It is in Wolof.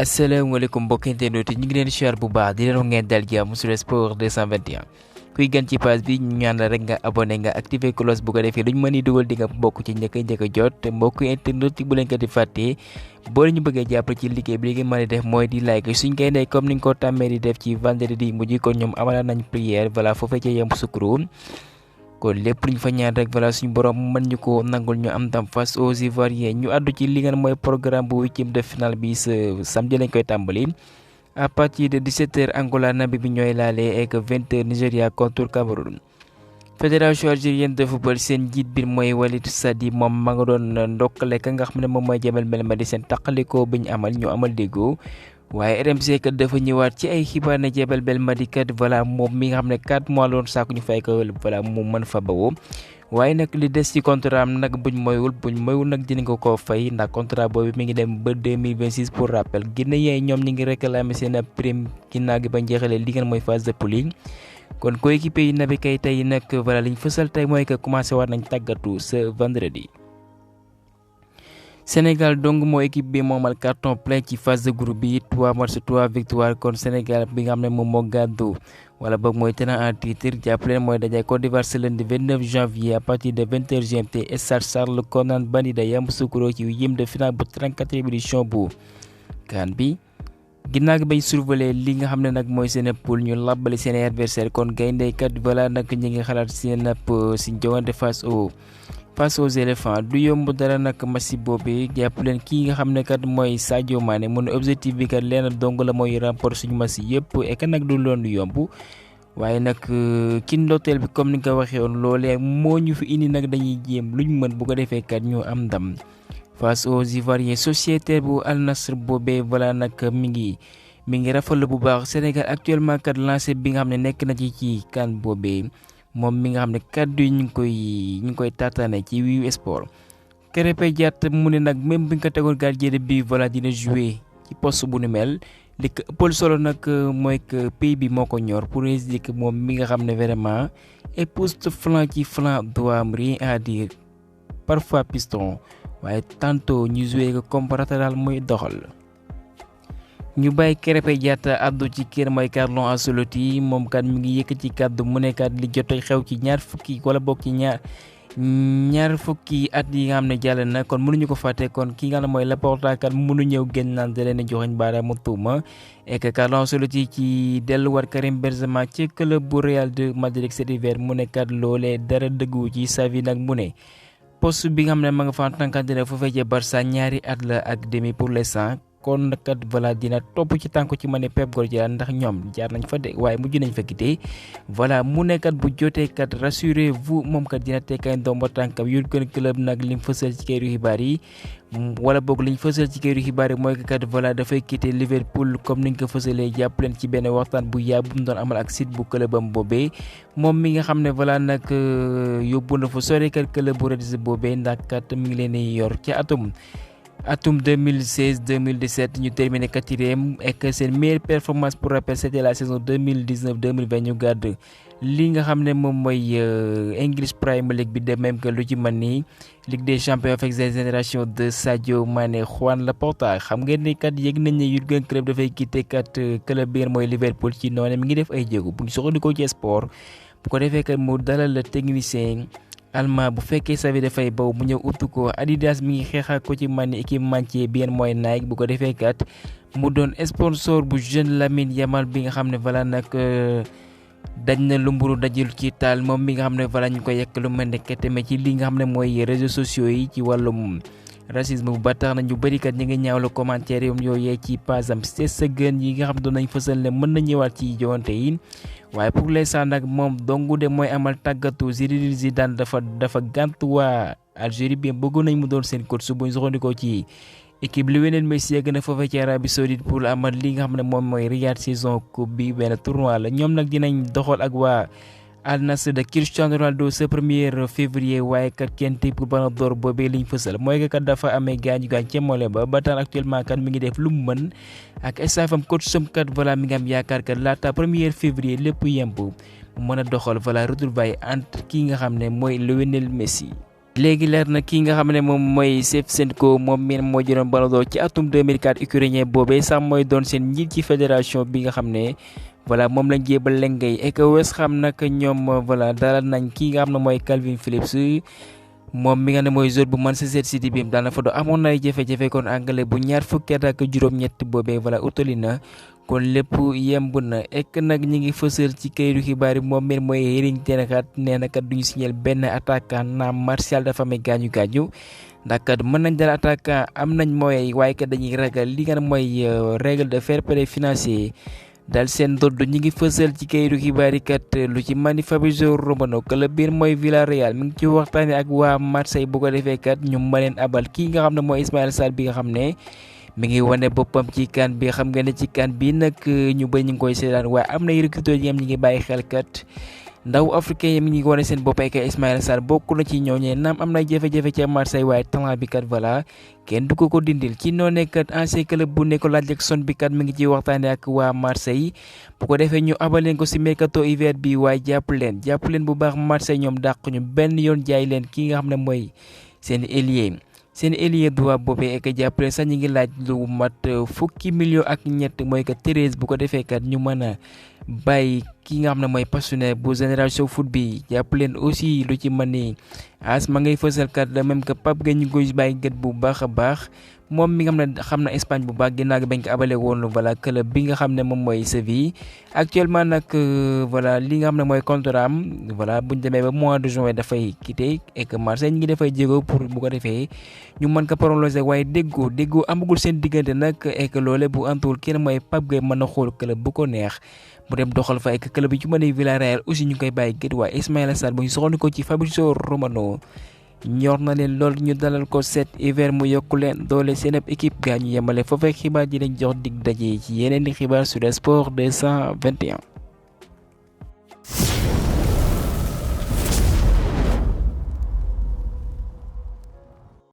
asalaamaaleykum mbokki internet yi ñu ngi leen di siyaar bu baax di leen wax ngeen dal jàmm sur sport 221 kuy gan ci page bi ñu ñaan la rek nga abonné nga activer cloche bu ko defee luñ mën di dugal di nga bokk ci njëkk a jot te mbokk internet yi bu leen ko di fàttee boo ñu bëggee jàppale ci liggéey bi li ngeen mën a def mooy di like suñ koy ne comme niñ ko tàmmee di def ci vendredi mujj ko ñoom amala nañ prière voilà foofee ca yem sukuru kon lépp luñ fa ñaan rek voilà suñu borom mën ñu ko nangul ñu am tam face aux Ivoiriens ñu àddu ci li ngeen mooy programme bu huitième de finale bi samedi lañ koy tàmbali à partir de 17h Angola Namibie bi ñooy laale ak 20h Nigeria contre Cameroun. fédération algérienne de football seen njiit bi mooy Walid Sadi moom ma nga doon ndokkale ka nga xam ne moom mooy Djamel Belmadi seen taqalikoo bi ñu amal déggoo. waaye RMC kat dafa ñëwaat ci ay xibaar ne Djamel Belmadi kat voilà moom mi nga xam ne 4 mois loon saako ñu fay ko voilà mu mën fa bawoo waaye nag li des ci contrat am nag buñ moywul nag dinañ ko fay ndax contrat boobu mi ngi dem ba 2026 pour rappel Guinéen ñoom ñi ngi réclamer seen prime ginnaaw gi ba njeexalee li ngeen mooy phase de poule kon coéquipier yi Naby Keita yi nag voilà liñ fësal tey mooy que commencé war nañ tàggatu ce vendredi. Sénégal dong moo équipe bi moomal carton plein ci phase de groupe bi 3 matchs 3 victoires kon Sénégal bi nga xam ne moom moo gàddu wala boog mooy tenant en titre jàppaleen mooy daje Côte d'Ivoire ce lundi 29 janvier à partir de 20h GMT stade Charles Konan Banida Yamoussoukro ci huitième de finale bu 34e édition bu CAN bi. ginnaaw gi bañ survolé li nga xam ne nag mooy seen poule ñu labbali seen adversaire kon gayndeykat voilà nag ñi ngi xalaat seen si joŋante face aux éléphants du yomb dara nag match boobu jàpp leen kii nga xam ne kat mooy Sadio Mané mun objectif bi kat leen dong la mooy remporter suñu match yëpp et que nag du loon yomb waaye nag ki ndotteel bi comme ni nga ko waxee woon loolee moo ñu fi indi nag dañuy jéem luñ mën bu ko defee kat ñu am ndam face aux Ivoiriens sociétaire bu Al Nassr boobee voilà nag mi ngi rafetlu bu baax Sénégal actuellement kat lancé bi nga xam ne nekk na ci CAN boobee. moom mi nga xam ne kaddu yi ñu ngi koy taataane ci Wiw Sport Krépin Diatta mu ne nag même bi nga ko tegoon gardien de but voilà dina jouer ci poste bu nu mel li ko ëppal solo nag mooy que pays bi moo ko ñor pour résister que moom mi nga xam ne vraiment épouse flanc ci flanc droit am rien à dire parfois piston waaye tantôt ñu jouer ko comme latéral mooy doxal. ñu bàyyi Krépin Diatta addu ci kër mooy Carlo Ancelotti moom kat mi ngi yëkk ci kàddu mu ne kat li jot a xew ci ñaar fukki at yi nga xam ne jàll na kon mënuñu ko fàtte kon ki nga xam ne mooy Laporta kat mënu ñëw génn naan da leen a joxeñ baaraamu tuuma et que Carlo Ancelotti ci delluwaat Karim Benzema ci club bu Real de Madrid cet hiver mu ne kat loolee dara dëggu ci Xavi nag mu ne poste bi nga xam ne ma nga fa en tant qu'entraîneur foofee ca Barça ñaari at la ak demi pour l'instant kon kat voilà dina topp ci tànku ci ma ne Pep Guardiola ndax ñoom jaar nañ fa de waaye mujj nañ fa quitté voilà mu nekkat bu jotee kat rassurez-vous moom kat dina tekkaay ndomba tànkam Jurgen Klopp nag lim fësal ci këru xibaar yi wala boog liñ fësal ci këru xibaar yi mooy kat voilà dafay quitté Liverpool comme niñ ko fësalee jàpp leen ci benn waxtaan bu yaa bu mu doon amal ak site bu clubam boobee moom mi nga xam ne voilà nag yóbbu na fa sore kat club bu Reds boobee ndax kat mi ngi leen di yor ci atum 2016-2017 ñu terminé 4e et que seen meilleure performance pour rappel c'était la saison 2019-2020 ñu gàdd li nga xam ne moom mooy English Premier League bi de même que lu ci mën ni Ligue des champions avec des générations de Sadio Mané Juan Laporta xam ngeen ni kat yëg nañ ne Jurgen Klopp dafay quitté kat club bi ngeen mooy Liverpool ci noonu mi ngi def ay jéego bu ñu soxandikoo ci sport bu ko defee kat mu dalal la technicien allemand bu fekkee Xavi dafay baw mu ñëw uttu ko Adidas mi ngi xeexal ko ci man ni équipementier bi mooy Nike bu ko defee kat mu doon sponsor bu jeune Lamine Yamal bi nga xam ne voilà nag dañ na lu mburu dajul ci taal moom mi nga xam ne voilà ñu ko yekk lu mel ne keteme ci li nga xam ne mooy réseaux sociaux yi ci wàllum racisme bu ba tax na ñu bëri kat ñi ngi ñaawlu commentaire yooyee ci page am c'est sa gën yi nga xam doon nañ fësal ne mën na ñëwaat ci joŋante yi waaye pour l'instant nag moom dongu de mooy amal tàggatu Zinedine Zidane dafa gàntu waa Algérie bi bëggoon nañ mu doon seen coach bu ñu soxandikoo ci équipe Lionel Messi yegg na foofee ci Arabie Saoudite pour amal li nga xam ne moom mooy Riyad saison coupe bi benn tournoi la ñoom nag dinañ doxal ak waa Al Nassr de Cristiano Ronaldo ce 1er février waaye kat kenn tey pour Ballon d'Or boobee liñ fësal mooy que kat dafa amee gaañu ca moole ba tax actuellement kat mi ngi def lu mu mën ak staffam coach sam kat voilà mi ngi am yaakaar kat laata 1er février lépp yemb mu mën a doxal voilà retrouvailles entre kii nga xam ne mooy Lionel Messi. léegi leer na kii nga xam ne moom mooy Shevchenko moom mi moo jëloon Ballon d'Or ci atum 2004 ukrainien boobee sax mooy doon seen njiit ci fédération bi nga xam ne voilà moom lañ jébal lengay et que West Ham nag ñoom voilà dalal nañ kii nga xam ne mooy Calvin Phillips moom mi nga ne mooy joueur bu Manchester City bi daana fa do amoon na ay jafe-jafe kon anglais bu ñaar fukki at ak juróom-ñett boobee voilà utali na kon lépp yemb na ek nag ñi ngi fësal ci kayitu xibaar yi moom mi mooy Erik ten Hag nee na kat duñu signal benn attaquant naam Martial dafa amee gaañu ndax kat mën nañ dal attaquant am nañ mooy waaye kat dañuy ragal li nga mooy règle de fair play financier dal seen dodd ñi ngi fësal ci kayitu xibaar yi kat lu ci mani Fabrizio Romano club biir mooy Villarreal mi ngi ci waxtaane ak waa Marseille bu ko defee kat ñu ma leen abal kii nga xam ne mooy Ismaïla Sarr bi nga xam ne mi ngi wane boppam ci kan bi xam nga ne ci kan bi nag ñu bëri ñu ngi koy seetaan waaye am na ay recruteurs yi ñi ngi bàyyi xel kat ndaw africain yi mi ngi wane seen bopp ak Ismaïla Sarr bokk na ci ñooñee naam am na jafe-jafe ci Marseille waaye talent bi kat voilà kenn du ko dindil ci noonee kat ancien club bu Nicolas Jackson bi kat mi ngi ci waxtaanee ak waa Marseille bu ko defee ñu abal leen ko si mercato hiver bi waaye jàpp leen bu baax Marseille ñoom dàq ñu benn yoon jaay leen kii nga xam ne mooy seen ailier droit boobee ek jàppale sax ñi ngi laaj lu mat fukki million ak ñett mooy que 13 bu ko defee kat ñu mën a bàyyi ki nga xam ne mooy passionné bu génération foot bi jàpp leen aussi lu ci mën ni as ma ngay fësal kat de même que Pape Gueye ñu koy bàyyi gët bu baax a baax moom mi nga xam na Espagne bu baax ginnaaw gi bañ ko abale woon voilà club bi nga xam ne moom mooy Séville actuellement nag voilà li nga xam ne mooy contrat am voilà buñ demee ba mois de juin dafay quitté et que Marseille ñi ngi dafay jéego pour bu ko defee ñu mën ko prolonger waaye déggoo amagul seen diggante nag et que loole bu antuwul kenn mooy Pape Gueye mën na xool club bu ko neex mu dem doxal fa ak club yi ci mën a Villarreal aussi ñu koy bàyyi gët waaye Ismaïla Sarr bu ñu soxla ko ci Fabrizio Romano ñor na leen lool ñu dalal ko cet hiver mu yokku leen doole seen ab équipe gaa ñu yemale foofee xibaar ji lañ jox dig daje ci yeneen i xibaar sur le sport 221.